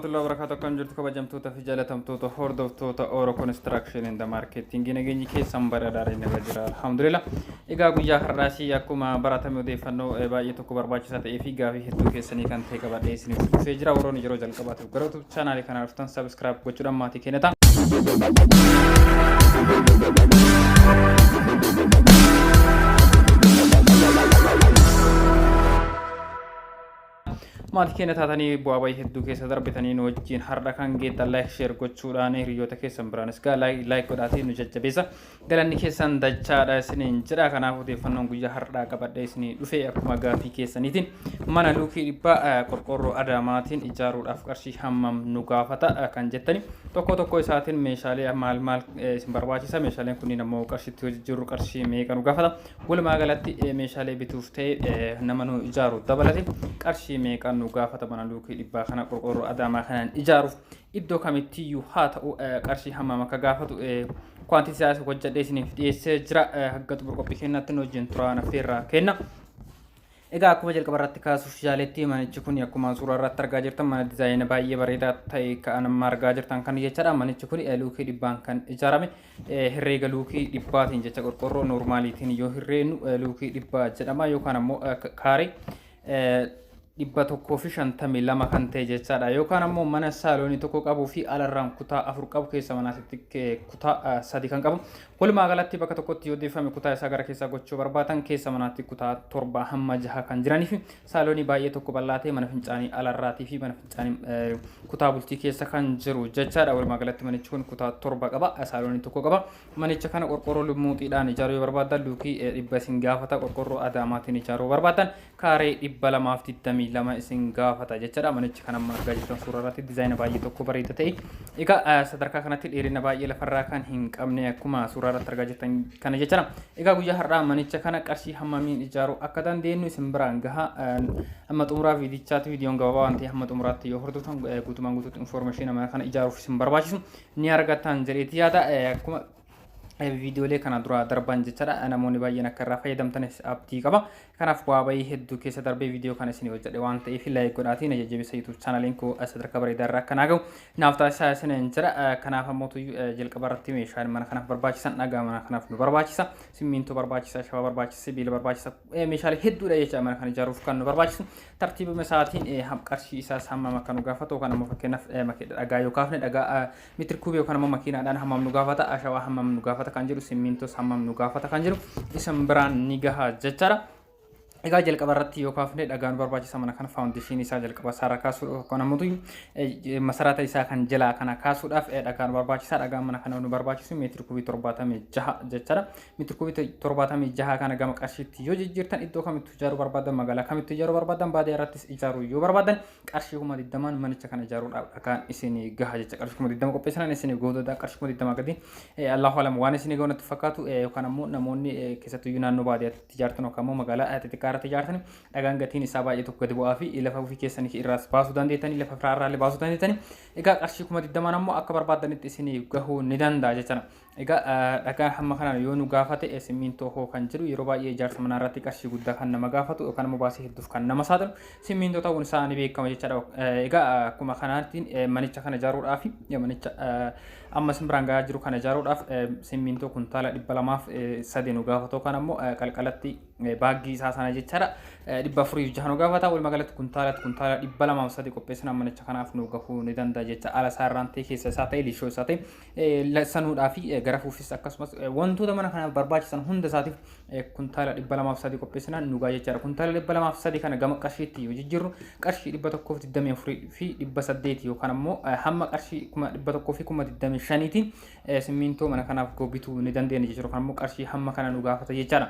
Warahmatullahi wabarakatuh. Akkam jirtu kabajamtoota fi jaalatamtoota hordoftoota Oro Construction and Marketing? Nageenyi keessan badhaadhaa irra jira, alhamdulillah. Egaa guyyaa har'aas akkuma baratame odeeffannoo baay'ee tokko barbaachisaa ta'ee fi gaafii hedduu keessanii kan ta'e qabadhee isiniif dhufee jira. Warroonni yeroo jalqabaatiif gara YouTube chaanaalii kana dhuftan subscribe gochuudhaan maatii keenya ta'a. Maatii keenya taatanii bu'aa bahii hedduu keessa darbitanii nu wajjin har'a kan geettan like, share gochuudhaan hiriyoota keessan biraanis gaa like godhaatii nu jajjabeessa. Galanni keessan dachaadha isiniin jedha. Kanaaf odeeffannoon guyyaa har'aa qabadhee isinii dhufe akkuma gaafii keessaniitiin mana luukii 100 qorqoorroo Adaamaatiin ijaaruudhaaf qarshii hammam nu gaafata kan jettani, tokko tokko isaatiin meeshaalee maal maal isin barbaachisa, meeshaaleen kunniin ammoo qarshiitti hojii qarshii meeqa nu gaafata, walumaa galatti meeshaalee bituuf ta'e nama nu ijaaru dabalate qarshii meeqa nu gaafata, mana luukii 100 kana qorqoorroo Adaamaa kanaan ijaaruuf iddoo kamittiyyuu haa ta'u qarshii hammam akka gaafatu quantity isaa hojjedhee isiniif dhiyeessee jira. Hagga xumura qophii keenyaatti nu wajjin turaan affeerraa kenna. Egaa akkuma jalqaba irratti kaasuuf yaaletti, manichi kun akkuma suuraa irratti argaa jirtan mana dizaayina baay'ee bareedaa ta'e kan amma argaa jirtan kan jechaadha. Manichi kun luukii 100n kan ijaarame, herreega luukii 100tiin jecha. Qorqoorroo noormaaliitiin yoo herreegnu luukii 100 jedhama yookaan ammoo kaaree 152 kan ta'e jechaadha. Yookaan ammoo mana saaloonii tokko qabuu fi alarraan kutaa afur qabu, keessa manaasitti kutaa sadi kan qabu. Walumaa galatti bakka tokkotti yoo deeffame kutaa isaa gara keessaa gochuu barbaadan keessa manaatti kutaa torba hamma jaha kan jiranii fi saaloonii baay'ee tokko bal'aa ta'e, mana fincaanii alarraatii fi mana fincaanii kutaa bultii keessa kan jiru jechaadha. Walumaa galatti manichi kun kutaa torba qaba, saaloonii tokko qaba. Manicha kana qorqoorroo lumuuxiidhaan ijaaruu yoo barbaadan luukii 100 isin gaafata. Qorqoorroo Adaamaatiin ijaaruu barbaadan kaaree 222 isin gaafata jechaadha. Manichi kan amma argaa jirtan suuraa irratti dizaayina baay'ee tokko bareeda ta'e. Egaa sadarkaa kanatti dheerina baay'ee lafarraa kan hin qabne akkuma suuraa irratti argaa jirtan kana jechaadha. Egaa guyyaa har'aa manicha kana qarshii hammamiin ijaaruu akka dandeenyu isin biraan gaha. Hamma xumuraa viidichaatti, viidiyoon gabaabaa waan ta'eef, hamma xumuraatti yoo hordoftan guutumaan guutuutti information mana kana ijaaruuf isin barbaachisu ni argattan jedheeti yaada. Akkuma viidiyoolee kana dura darban jechaadha, namoonni baay'een akka irraa fayyadamtanis abdii qaba. Kanaaf bu'aa bahii hedduu keessa darbee viidiyoo kana isin hojjedhe waan ta'eef like godhaatii na jajjabeessa. YouTube chaanaliin koo sadarkaa bareedaa irraa akka naa gahu naaf taasisaa isin jira. Kanaaf ammoo jalqaba irratti meeshaan mana kanaaf barbaachisan, dhagaa mana kanaaf nu barbaachisa, simmintoo barbaachisa, shawaa barbaachisa, sibiila barbaachisa, meeshaalee hedduudha jecha mana kana ijaaruuf kan nu barbaachisu. Tartiibuma isaatiin qarshii isaas hammam akka nu gaafatu, yookaan ammoo fakkeenyaaf dhagaa yoo kaafne dhagaa meter cube yookaan ammoo makiinaadhaan hammam nu gaafata, ashawaa hammam nu gaafata kan jedhu, simmintoos hammam nu gaafata kan jedhu isin biraan ni gaha jechaadha. Egaa jalqaba irratti yoo kaafne dhagaan barbaachisa mana kana foundation isaa jalqaba isaarra kaasuudhaaf yookaan ammoo masarata isaa kan jalaa kana kaasuudhaaf dhagaan barbaachisa. Dhagaan mana kana nu barbaachisu meetira kubii 76 jechaadha. Meetira kubii 76 kana gama qarshiitti yoo jijjiirtan, iddoo kamittuu ijaaruu barbaadan, magaalaa kamittuu ijaaruu barbaadan, baadiyyaa irrattis ijaaruu yoo barbaadan, qarshii 20,000n manicha kana ijaaruudhaaf dhagaan isinii gaha jecha. Qarshii 20,000 qopheessan isinii gahuu danda'a. Qarshii 20,000 gadi allahu alam waan isinii gahu natti fakkaatu. Yookaan ammoo namoonni keessattuyyuu naannoo baadiyyaatti ijaartan yookaan ammoo magaalaa xixiqqaa irratti ijaartan, dhagaan gatiin isaa baay'ee tokko gadi bu'aa fi lafa ofii keessanii irraas baasuu dandeettanii, lafa biraa irraallee baasuu dandeettanii. Egaa qarshii 20,000n ammoo akka barbaadanitti isinii gahuu ni danda'a jechuudha. Egaa dhagaan hamma kanaan yoo nu gaafate, simmintoo hoo kan jedhu, yeroo baay'ee ijaarsa manaa irratti qarshii guddaa kan nama gaafatu yookaan immoo baasii hedduuf kan nama saaxilu simmintoo ta'uun isaa ni beekama jechaadha. Egaa akkuma kanaatiin manicha kana ijaaruudhaaf, manicha amma isin biraan gahaa jiru kana ijaaruudhaaf, simmintoo kuntaala 203 nu gaafatu yookaan ammoo qalqalatti baaggii isaa sana jechaadha 406 nu gaafata. Walumaa galatti kuntaalatti kuntaala 203 qopheessan manicha kanaaf nu gahuu ni danda'a jecha. Ala isaa irraan ta'e, keessa isaa ta'e, liishoo isaa ta'e, sanuudhaa fi garafuufis akkasumas wantoota mana kanaaf barbaachisan hunda isaatiif kuntaala 203 qopheessinaan nu gaha jechaadha. Kuntaala 203 kana gama qarshiitti yoo jijjiirru qarshii 124,800 yookaan ammoo hamma qarshii 125,000tiin simmintoo mana kanaaf bituu ni dandeenya jechuudha. Yookaan ammoo qarshii hamma kana nu gaafata jechaadha.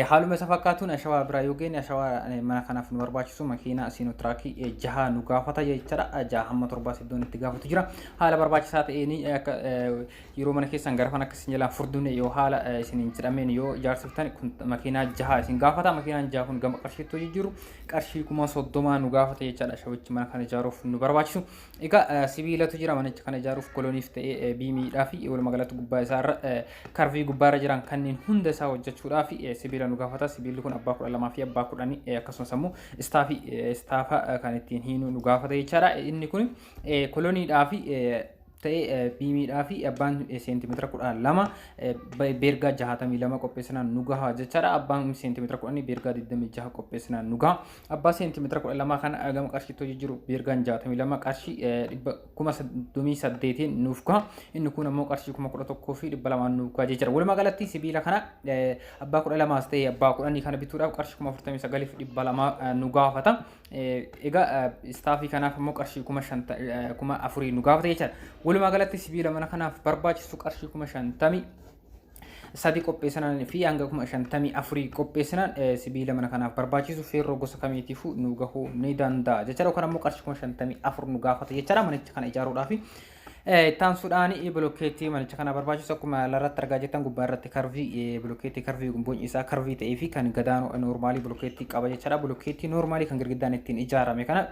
Haaluma isa fakkaatuun ashawaa biraa yoo geenne, ashawaa mana kanaaf nu barbaachisu makiinaa siinotiraakii jaha nu gaafata jechaadha. Jaha hamma torbaas iddoon itti gaafatu jira. Haala barbaachisaa ta'een akka yeroo mana keessan garafan akka isin jalaan furdune yoo haala isiniin jedhameen yoo ijaarsiftan makiinaa jaha isin gaafata. Makiinaan jaha kun gama qarshiitti jijjiiru qarshii 30,000 nu gaafata jechaadha. Ashawichi mana kana ijaaruuf nu barbaachisu. Egaa sibiilatu jira manicha kana ijaaruuf, koloniif ta'ee beamiidhaa fi walumaa galatti gubbaa isaarra curve gubbaarra jiran kanneen hunda isaa hojjechuudhaaf sibiila Sibiila nu gaafata. Sibiilli kun abbaa 12 fi abbaa 10, akkasumas immoo istaafii istaafa kan ittiin hiinu nu gaafata jechaadha. Inni kun koloniidhaa fi ta'e beamiidhaa fi abbaan seentimeetira 12 beergaa 62 qopheessinaan nu gaha jechaadha. Abbaan seentimeetira 10 beergaa 26 qopheessinaan nu gaha. Abbaa seentimeetira 12 kana gama qarshiitti hojii jiru beergaan 62 qarshii 38,000 nuuf gaha. Inni kun ammoo qarshii 11,200 nuuf gaha jechaadha. Walumaa galatti sibiila kana abbaa 12s ta'e abbaa 10 kana bituudhaaf qarshii 49,200 nu gaafata. Egaa istaafii kanaaf ammoo qarshii 4,000 nu gaafata jechaadha. Walumaa galatti sibiila mana kanaaf barbaachisu qarshii 53,000 qopheessinaan fi hanga 54,000 qopheessinaan sibiila mana kanaaf barbaachisu feerroo gosa kamiitiifuu nu gahuu ni danda'a jechaadha. Yookaan ammoo qarshii 54,000 nu gaafata jechaadha manicha kana ijaaruudhaaf. Ittaansuudhaan bilokkeettii manicha kana barbaachisu akkuma alarratti argaa jirtan gubbaa irratti curve bilokkeettii curve, boci isaa curve ta'ee fi kan gadaanoo normal bilokkeettii qaba jechaadha. Bilokkeettii normal kan girgiddaan ittiin ijaarame kana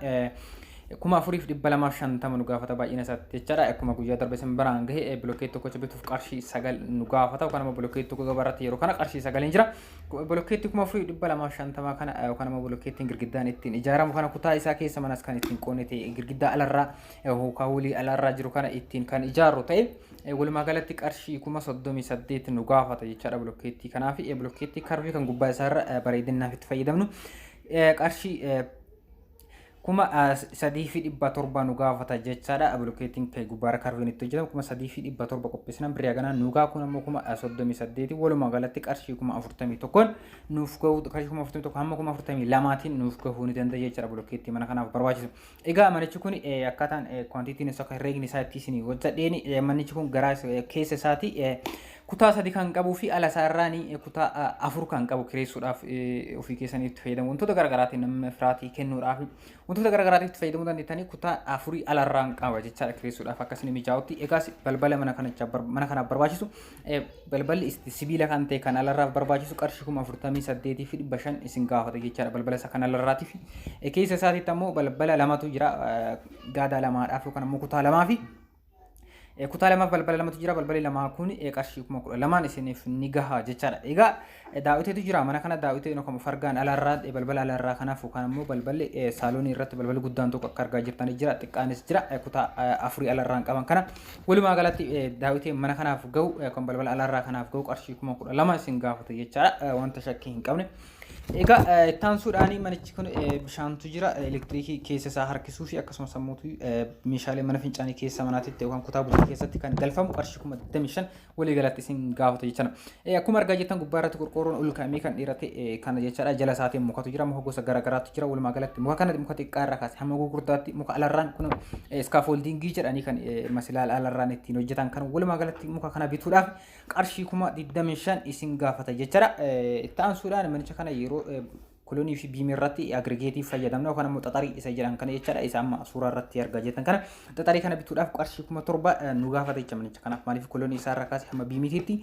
4,250 nu gaafata baay'ina isaatti jechaadha. Akkuma guyyaa darbe isin biraan gahe, bilokkeettii tokkocha bituuf qarshii 9 nu gaafata, yookaan immoo bilokkeettii tokko gabaarratti yeroo kana qarshii 9n jira. Bilokkeettii 4,250 kana, yookaan immoo bilokkeettiin girgiddaan ittiin ijaaramu kana, kutaa isaa keessa manas kan ittiin qoonne ta'e, girgiddaa alarraa yookaan walii alarraa jiru kana ittiin kan ijaarru ta'e, walumaa galatti qarshii 38,000 nu gaafata jechaadha bilokkeettii kanaaf. Bilokkeettii curve kan gubbaa isaarra bareedinaaf itti fayyadamnu qarshii 3,700 nu gaafata jechaadha. Bilokkeettiin gubbaarra curveiin itti hojjetamu 3,700 qopheessinan birrii haganaa nu gaa. Kun ammoo 38,000. Walumaa galatti qarshii 41,000n nuuf gahuu, qarshii 41,000 hamma 42,000tiin nuuf gahuu ni danda'a jechaadha bilokkeettii mana kanaaf barbaachisu. Egaa manichi kun akkaataan quantityn isaa, akka herreegni isaa itti isin hojjedheen, manichi kun garaa keessa isaati kutaa sadi kan qabuu fi ala isaa irraan kutaa afur kan qabu, kireessuudhaaf, ofii keessanii itti fayyadamu, wantoota garaagaraatiin nama firaatii kennuudhaaf, wantoota garaagaraatiif itti fayyadamuu dandeettanii, kutaa afurii alarraan qaba jechaadha kireessuudhaaf akkasini mijaa'utti. Egaas balbala mana kanaaf barbaachisu, balballi sibiila kan ta'e kan alarraaf barbaachisu qarshii 48,500 isin gaafata jechaadha balbala isa kan alarraatiif. Keessa isaatiitti ammoo balbala lamatu jira, gaadaa lamaadhaaf yookaan ammoo kutaa lamaa fi kutaa lamaaf balbala lamatu jira. Balballi lamaa kun qarshii 12,000n isiniif ni gaha jechaadha. Egaa daawwiteetu jira mana kana, daawwitee yookaan fargaan alarraa, balbala alarraa kanaaf, yookaan ammoo balballi saaloonii irratti balballi guddaan tokko akka argaa jirtanii jira, xiqqaanis jira, kutaa afurii alarraan qaban kana. Walumaa galatti daawwitee mana kanaaf gahu kan balbala alarraa kanaaf gahu qarshii 12,000 isin gaafata jechaadha, wanta shakkii hin qabne. Egaa ittaansuudhaan manichi kun bishaantu jira, elektiriikii keessa isaa harkisuu fi akkasumas ammoo meeshaalee mana fincaanii keessa manaatitti yookaan kutaa bultii keessatti kan galfamu qarshii 25,000 walii galatti isin gaafata jechaadha. Akkuma argaa jirtan gubbaa irratti qorqoorroon ol ka'amee kan dheerate kana jechaadha. Jala isaatiin mukatu jira, muka gosa garaagaraatu jira. Walumaa galatti muka kana muka xiqqaa irraa kaasee hamma gurguddaatti muka alarraan kun scaffolding jedhanii kan masilaala alarraan ittiin hojjetan kan walumaa galatti muka kana bituudhaaf qarshii 25,000 isin gaafata jechaadha. Itti aansuudhaan manicha kana yeroo kolonii fi beamii irratti aggregate fayyadamna, yookaan ammoo xaxarii isa jedhan kana jechaadha. Isa amma suuraa irratti argaa jirtan kana, xaxarii kana bituudhaaf qarshii 7,000 nu gaafata jecha manicha kanaaf. Maaliif? Kolonii isaa irraa kaasee hamma beamiitiitti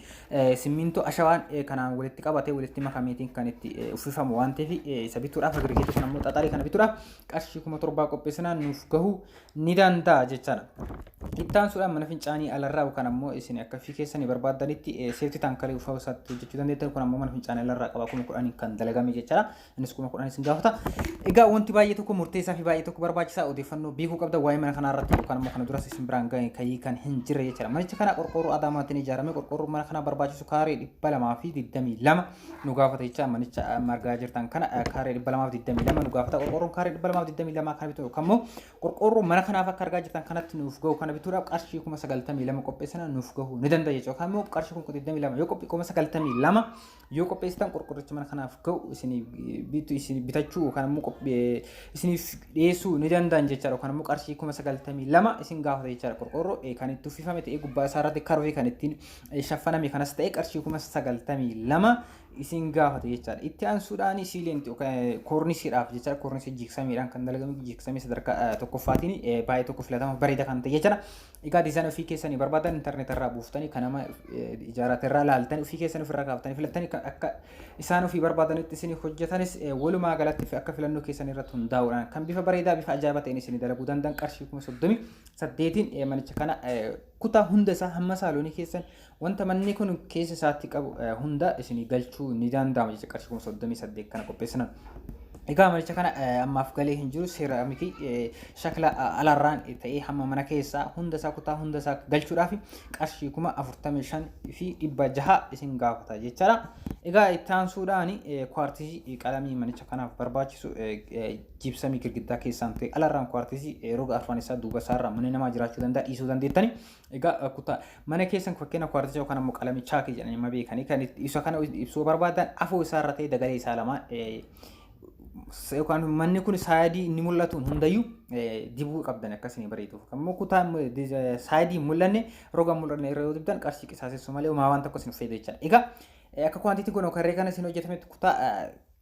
simmintoo ashawaan kanaan walitti qabatee walitti makameetiin kan itti uffifamu waan ta'eef, isa bituudhaaf, aggregate kun ammoo xaxarii kana bituudhaaf qarshii 7,000 qopheessinaan nuuf gahuu ni danda'a jechaadha. Itti aansuudhaan mana fincaanii alarraa, yookaan ammoo isin akka fi keessanii barbaaddanitti safety tankerii uffata isaatti hojjechuu dandeettan, kun ammoo mana fincaanii alarraa qaba, 10,000 kan dalagame jechaadha. Innis 10,000 isin gaafata. Egaa wanti baay'ee tokko murteessaa fi baay'ee tokko barbaachisaa odeeffannoo beekuu qabda waa'ee mana kanaa irratti, yookaan ammoo kana duras isin biraan gahe kayii kan hin jirre jechaadha. Manichi kana qorqoorroo Adaamaatiin ijaarame. Qorqoorroo mana kanaa barbaachisu kaaree 222 nu gaafata jecha. Manicha amma argaa jirtan kana kaaree 222 nu gaafata. Qorqoorroon kaaree 222 kana bitu, yookaan immoo qorqoorroo mana kanaaf akka argaa jirtan kanatti nuuf gahu kana bituudhaaf qarshii 92,000 qopheessina nuuf gahuu ni danda'a jechuudha. Yookaan immoo qarshii 22,000 yoo qophii, 92,000 yoo qopheessitan, qorqorricha mana kanaaf gahu isinii bitu, isin bitachuu yookaan immoo isiniif dhiyeessuu ni danda'an jechaadha. Yookaan immoo qarshii 92,000 isin gaafata jechaadha. Qorqoorroo kan itti uffifame ta'ee gubbaa isaa irratti curve kan ittiin shaffaname kanas ta'e qarshii 92,000 isin gaafata jechaadha. Itti aansuudhaan ceiling koornisiidhaaf jechaadha. Koornisii gypsumiidhaan kan dalagame, gypsum sadarkaa tokkoffaatiin baay'ee tokko filatama bareeda kan ta'e jechaadha. Egaa diizaayinii ofii keessanii barbaadan intarneet irraa buuftanii, kan nama ijaarate irraa ilaaltanii, ofii keessan ofirraa kaaftanii filattanii, kan akka isaan ofii barbaadanitti isinii hojjetanis, walumaa galatti akka filannoo keessan irratti hundaa'uudhaan kan bifa bareedaa, bifa ajaa'ibaa ta'een isinii dalaguu danda'an qarshii 38,000n manicha kana kutaa hunda isaa hamma saaloonii keessan wanta manni kun keessa isaatti qabu hunda isinii galchuu ni danda'ama jecha qarshii 38,000 kana qopheessinan. Egaa manicha kana ammaaf galee hin jiru. Seeraamikii shakla alarraan ta'ee hamma mana keessaa hunda isaa, kutaa hunda isaa galchuudhaaf qarshii 45,600 isin gaafata jechaadha. Egaa itti aansuudhaan kuwaartizii qalamii manicha kanaaf barbaachisu, jiibsamii girgiddaa keessaan ta'e alarraan kuwaartizii roga arfan isaa duuba isaarraa manni namaa jiraachuu danda'a, dhiisuu dandeettani. Egaa kutaa mana keessan fakkeenya kuwaartizii yookaan ammoo qalamii chaakii jedhanii nama beekanii kan isa kana ibsuu barbaadan afoo isaarra ta'e dagalee isaa lamaan yookaan manni kun saayidii inni mul'atuun hundayyuu dibuu qabdan akkasii bareeduuf. Ammoo kutaa saayidii hin mul'anne, roga hin mul'anne irra yoo dibdan qarshii qisaasessuu malee homaa waan tokko isin fayyada jechaadha. Egaa akka kwaantiitii kun karree kana isin hojjetametti kutaa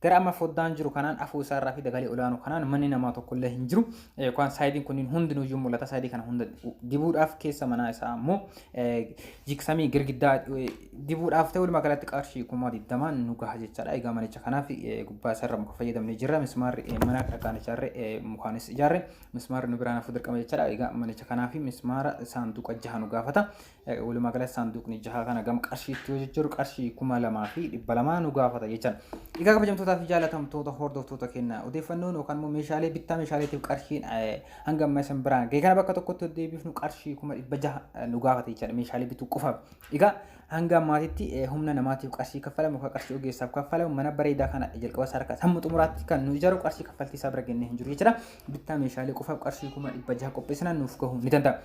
gara amma foddaan jiru kanaan afoo isaarraa fi dagalee olaanoo kanaan manni namaa tokkollee hin jiru. Yookaan saayidiin kunniin hundinuyyuu mul'ata. Saayidii kana hunda dibuudhaaf, keessa manaa isaa ammoo jiksamii girgiddaa dibuudhaaf ta'e, walumaa galatti qarshii 20,000n nu gaha jechaadha. Egaa manicha kanaaf gubbaa isaarra muka fayyadamnee jirra. Mismaarri mana dhagaan ijaarre, mukaanis ijaarre, mismaarri nu biraan hafuu dirqama jechaadha. Egaa manicha kanaaf mismaara saanduqa jaha nu gaafata. Walumaa galatti saanduqni jaha kana gama qarshiitti yoo jijjiiru qarshii 2,200 nu gaafata jechaadha. Egaa kabajamtootaa fi jaalatamtoota hordoftoota keenya, odeeffannoon yookaan immoo meeshaalee bittaa meeshaaleetiif qarshiin hanga amma isin biraan ga'e kana bakka tokkotti deebifnu qarshii 600,000 nu gaafata jechaadha meeshaalee bituu qofaaf. Egaa hanga ammaatitti humna namaatiif qarshii kaffalamu yookaan qarshii ogeessaaf kaffalamu mana bareedaa kana jalqaba isaa harkaa hamma xumuraatti kan nu ijaaru qarshii kaffaltii isaa bira gennee hin jiru jechuudha. Bittaa meeshaalee qofaaf qarshii 600,000 qopheessinaan nuuf gahuu ni danda'a.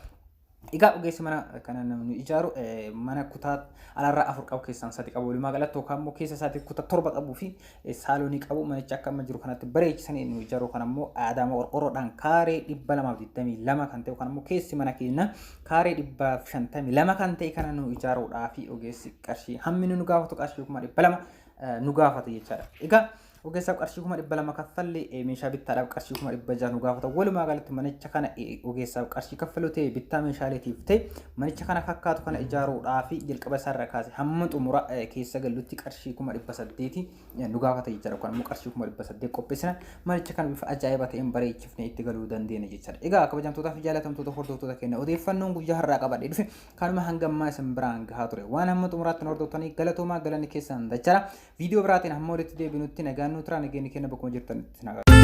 Egaa ogeessi mana kana namni ijaaru mana kutaa alaarraa afur qabu, keessaan sadi qabu, walumaa galatti yookaan immoo keessa isaatti kutaa torba qabuu fi saaloonii qabu, manicha akka amma jiru kanatti bareechisanii nu ijaaru kan ammoo Adaama qorqorroodhaan kaaree 222 kan ta'e yookaan immoo keessi mana keenya kaaree 152 kan ta'e kana nu ijaaruudhaa fi ogeessi qarshii hammi nu gaafatu qarshii 200,000 nu gaafata jechaadha. Egaa ogeessaaf qarshii 200,000 kaffalle, meeshaa bittaadhaaf qarshii 600,000 nu gaafata. Walumaa galatti manicha kana ogeessaaf qarshii kaffalu ta'e, bittaa meeshaaleetiif ta'e, manicha kana fakkaatu kana ijaaruudhaa fi jalqaba isaarra kaase hamma xumura keessa gallutti qarshii 800,000 nu gaafata jechaadha. Yookaan immoo qarshii 800,000 qopheessina manicha kana bifa ajaa'iba ta'een bareechifnee itti galuu dandeenya jechaadha. Egaa kabajamtootaa fi jaalatamtoota hordoftoota keenya, odeeffannoon guyyaa har'aa qabadhee dhufe kanuma hanga ammaa isin biraan gahaa ture. Waan hamma xumuraatti nu hordoftanii galatoomaa, galanni keessan dachara. Viidiyoo biraatiin hamma walitti deebinutti nagaan nu turaa, nageenyi keenya bakkuma jirtanitti nagaa.